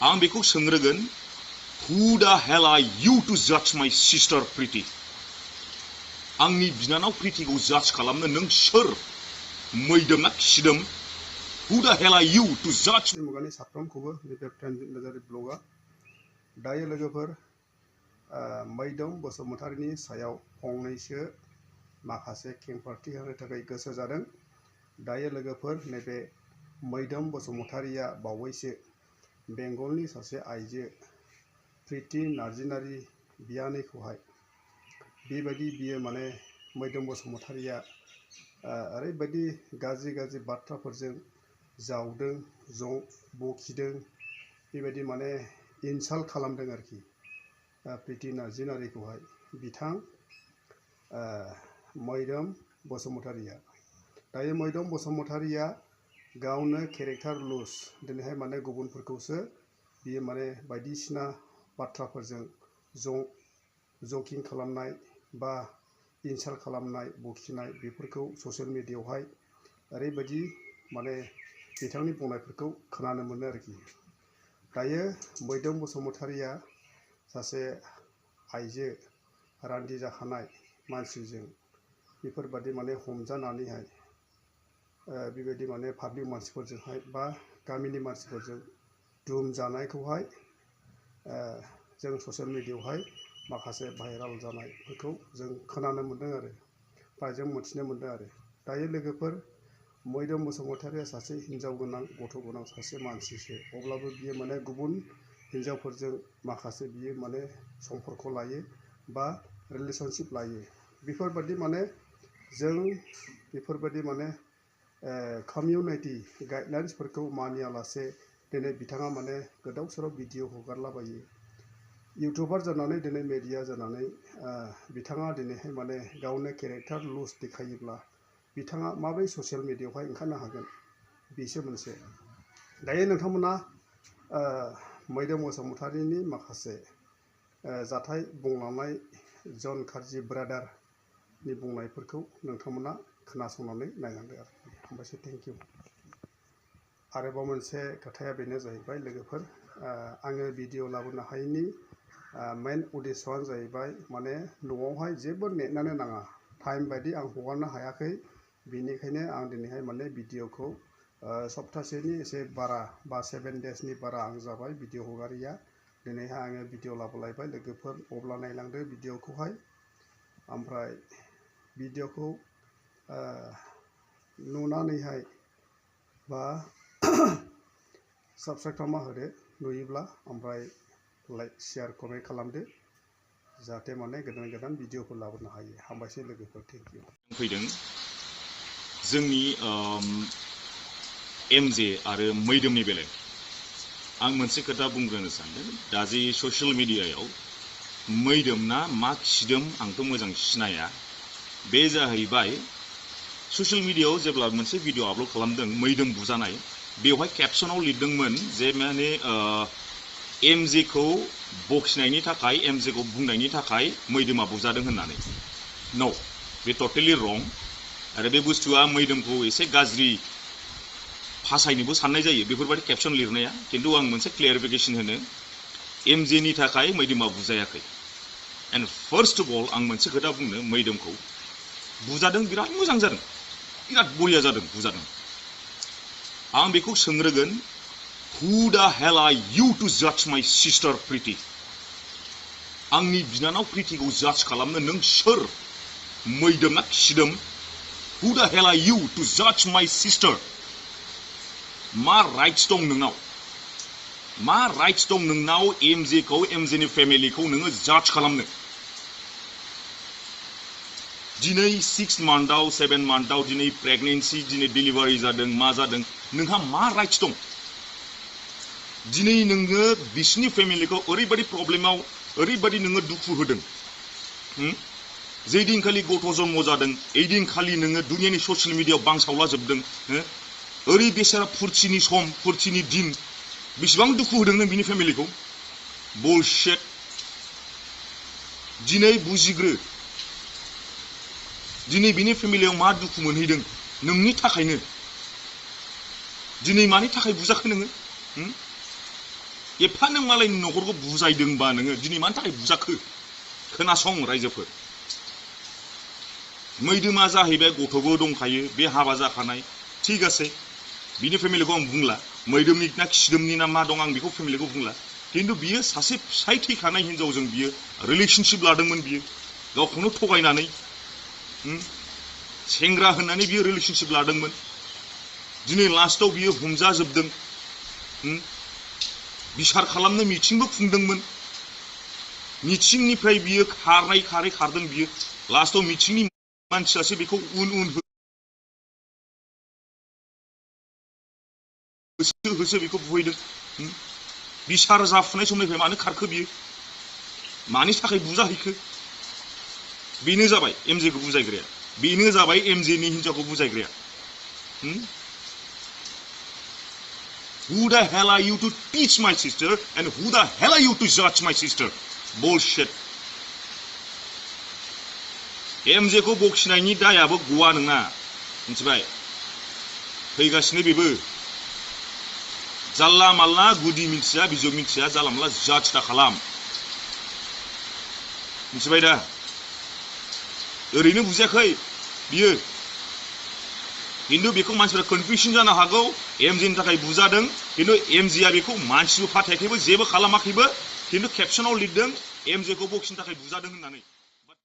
आं बेखौ सोंग्रोगोन, who the hell are you to judge my sister Preeti? आंनि बिनानाव प्रीतिखौ जाज खालामनो नों सोर? मैदोम ना खिदोम? Who the hell are you to judge? मुगानि साफ्रोमखौबो नैबे ट्रेन्डजारि ब्लगा दायो लोगोफोर मैदोम बसुमतारीनि सायाव फंनैसो माखासे खेंफोरथि होनो थाखाय गोसो जादों। दायो लोगोफोर नैबे मैदोम बसुमतारीया बावैसो बेंगलनि सासे आइजो प्रीति नार्जीनारी बियानैखौहाय बेबायदि बियो माने मैदोम बसुमतारीया ओरैबायदि गाज्रि बाथ्राफोरजों जावदों बखिदों, बेबायदि माने इनसाल्ट खालामदों आरोखि प्रीति नार्जीनारीखौहाय बिथां मैदोम बसुमतारीया। दायो मैदोम बसुमतारीया गावनो केरेक्टार लुज, दिनैहाय माने गुबुनफोरखौसो बियो माने बायदिसिना बाथ्राफोरजों जकिं खालामनाय बा इनसाल्ट खालामनाय बखिनाय बेफोरखौ ससियेल मिडियायावहाय ओरैबायदि माने बिथांनि बुंनायफोरखौ खोनानो मोनो आरोखि। दायो मैदोम बसुमतारीया सासे आइजो रान्दि जाखानाय मानसिजों बेफोरबायदि माने हमजानानैहाय बेबायदि माने पाब्लिक मानसिफोरजोंहाय बा गामिनि मानसिफोरजों दुम जानायखौहाय जों ससियेल मिडियायावहाय माखासे भाइराल जानायफोरखौ जों खोनानो मोन्दों आरो बा जों मिथिनो मोन्दों आरो। दायो लोगोफोर मैदोम बसुमतारीया सासे हिनजाव गोनां गथ' गोनां सासे मानसिसो, अब्लाबो बियो माने गुबुन हिनजावफोरजों माखासे बियो माने सम्पर्क लायो बा रिलेशनशिप लायो। बेफोरबायदि माने जों बेफोरबायदि माने कमिउनिटि गाइडलाइन्सफोरखौ मानियालासे दिनै बिथाङा माने गोदाव सोराव भिडिअ हगारलाबायो। इउटुबार जानानै दिनै मेडिया जानानै बिथाङा दिनैहाय माने गावनो केरेक्टार लुज देखायोब्ला बिथाङा माबोरै ससियेल मिडियायावहाय ओंखारनो हागोन, बेसो मोनसे। दायो नोंथांमोना मैदोम बसुमतारीनि माखासे जाथाय बुंलांनाय जन कार्जि ब्रादारनि बुंनायफोरखौ नोंथांमोना खोनासंनानै नायलांदो आरो हामबायसै। Thank you. आरोबाव मोनसे खोथाया बेनो जाहैबाय लोगोफोर, आङो भिडिअ लाबोनो हायैनि मेन उद्देश्यआनो जाहैबाय माने न'आवहाय जेबो नेटआनो नाङा, टाइम बायदि आं हगारनो हायाखै। बेनिखायनो आं दिनैहाय माने भिडिअखौ सप्तासेनि एसे बारा बा 7 डेजनि बारा आं जाबाय भिडिअ हगारिया। दिनैहाय आङो भिडिअ लाबोलायबाय लोगोफोर, अब्ला नायलांदो भिडिअखौहाय। ओमफ्राय भिडिअखौ नुनानैहाय बा साबस्क्राइब खालामना होदो नुयोब्ला, ओमफ्राय लाइक शेयार कमेन्ट खालामदो जाहाथे माने गोदान भिडिअफोर लाबोनो हायो। हामबायसै लोगोफोर। Thank you. फैदों जोंनि एमजे आरो मैदोमनि बेलायाव आं मोनसे खोथा बुंग्रोनो सानदों। दा जे ससियेल मिडियायाव मैदोम ना मा खिदोम आंथ' मोजां सिनाया। बे जाहैबाय ससियेल मिडियायाव जेब्ला मोनसे भिडिअ आपल'ड खालामदों मैदोम बुजानाय, बेवहाय केपसनाव लिरदोंमोन जे माने एमजेखौ बखिनायनि थाखाय, एमजेखौ बुंनायनि थाखाय मैदोमा बुजादों होननानै। न' बे टटेलि रं। आरो बे बुस्थुआ मैदोमखौ एसे गाज्रि फासायनोबो साननाय जायो बेफोरबायदि केपसन लिरनाया। खिन्थु आं मोनसे क्लियारिफिकेसन होनो, एमजेनि थाखाय मैदोमा बुजायाखै। एन्ड फार्स्ट अफ अल आं मोनसे खोथा बुंनो, मैदोमखौ बुजादों, बिराद मोजां जादों, बिराद बरिया जादों बुजादों। आं बेखौ सोंग्रोगोन, who the hell are you to judge my sister Preeti? आंनि बिनानाव प्रीतिखौ जाज खालामनो नों सोर? मैदोम ना खिदोम? Who the hell are you to judge my sister? मा राइट्स दं नोंनाव? मा राइट्स दं नोंनाव एमजेखौ, एमजेनि फेमिलिखौ नोङो जाज खालामनो? दिनै 6 मान्थआव 7 मान्थआव दिनै प्रेगनेन्सि, दिनै डिलिभारि जादों, मा जादों, नोंहा मा राइट्स दं? दिनै नोङो बिसिनि फेमिलिखौ ओरैबायदि प्रब्लेमाव, ओरैबायदि नोङो दुखु होदों। जे दिनखालि गथ' जन्म जादों, ओइ दिनखालि नोङो दुनियानि ससियेल मिडियायाव बांसावला जोबदों। ओरै बेसारा फुरथिनि सम, फुरथिनि दिन, बेसेबां दुखु होदों नों बिनि फेमिलिखौ? बुलशिट। दिनै बुजिग्रो, दिनै बिनि फेमिलियाव मा दुखु मोनहैदों नोंनि थाखायनो। दिनै मानि थाखाय बुजाखो नोङो? एफा नों मालायनि न'खरखौ बुजायदोंबा नोङो दिनै मानि थाखाय बुजाखो खोनासं रायजोफोर मैदोमा जाहैबाय गथ'बो दंखायो बे हाबा जाखानाय ठीक आसे बिनि फेमिलिखौ आं बुंला मैदोमनि ना खिदोमनि ना मा दं आं बेखौ फेमिलिखौ बुंला किन्तु बियो सासे फिसाय थैखानाय हिनजावजों बियो रिलेशनशिप लादोंमोन बियो गावखौनो थगायनानै सेंग्रा होननानै बियो रिलेशनशिप लादोंमोन दिनै लास्टआव बियो हमजाजोबदों बिसार खालामनो मिटिंबो खुंदोंमोन मिटिंनिफ्राय बियो खारदों बियो लास्टआव मिटिंनि मानसियासो बेखौ उन होसो बेखौ बुहैदों बिसार जाफुनाय समनिफ्राय मानो खारखो बियो मानि थाखाय बुजाहैखो बेनो जाबाय एमजेखौ बुजायग्राया बेनो जाबाय एमजेनि हिनजावखौ बुजायग्राया Who the hell are you to teach my sister and who the hell are you to judge my sister? Bullshit. MJ को बखिनायनि दायाबो गवा नङा मिथिबाय फैगासिनो बेबो जाल्ला माल्ला गुदि मिथिया बिजौ मिथिया जाला माल्ला जाज दा खालाम मिथिबाय दा ओरैनो बुजायाखै बियो किन्तु बेखौ मानसिफोरा कनफिउजन जानो हागौ एमजेनि थाखाय बुजादों किन्तु एमजेआ बेखौ मानसिबो फाथायाखैबो जेबो खालामाखैबो किन्तु केपसनाव लिरदों एमजेखौ बखिनो थाखाय बुजादों होननानै